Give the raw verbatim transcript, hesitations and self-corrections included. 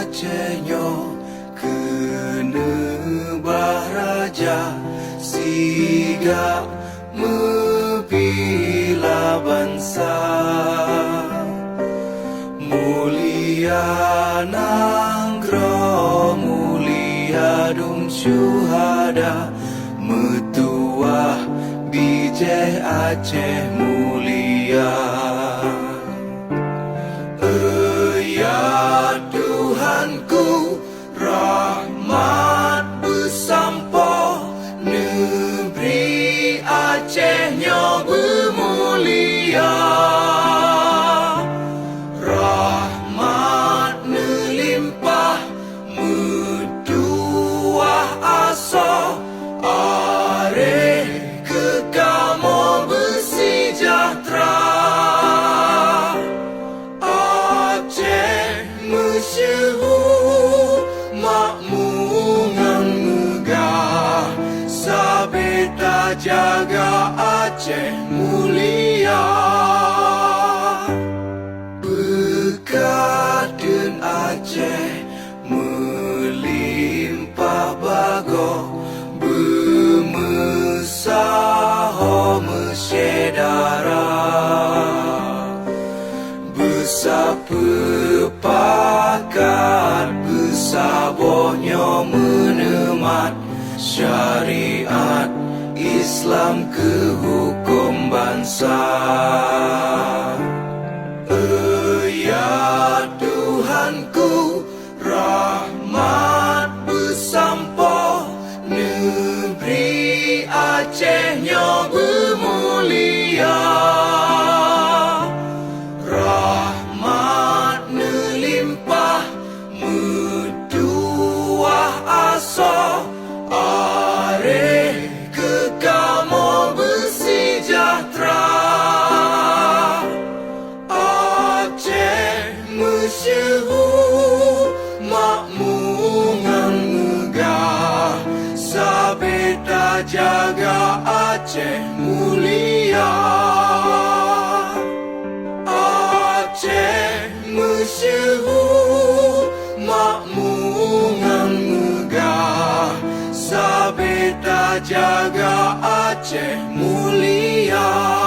Aceh nyoe keuneubah raja, sigak meubila bansa. Mulia nanggroe, mulia dum syuhada, meutuwah bijéh Aceh mulia. Ya Tuhanku, rahmat beusampoe, neubri Aceh nyoe beumulia. Rahmat neulimpah, meutuwah asoe, aré keu kamoe beuseujahtra. Aceh meusyeuhu, makmu ngon meugah, sabe tajaga Aceh mulia. Beukat kheun Aceh meulimpah bagoe, beumeusaho meusyedara. Beusapeue pakat, beusaboh nyoe meuneumat, syariat Islam keu huköm bansa. Ya Tuhanku, rahmat beusampoe, neubri Aceh nyoe beumulia. Rahmat neulimpah, meutuwah asoe, aré keu kamoe beuseujahtra. Aceh meusyeuhu, makmu ngon meugah, sabe tajaga Aceh mulia. Aceh meusyeuhu, makmu ngon meugah, sabe tajaga Aceh mulia.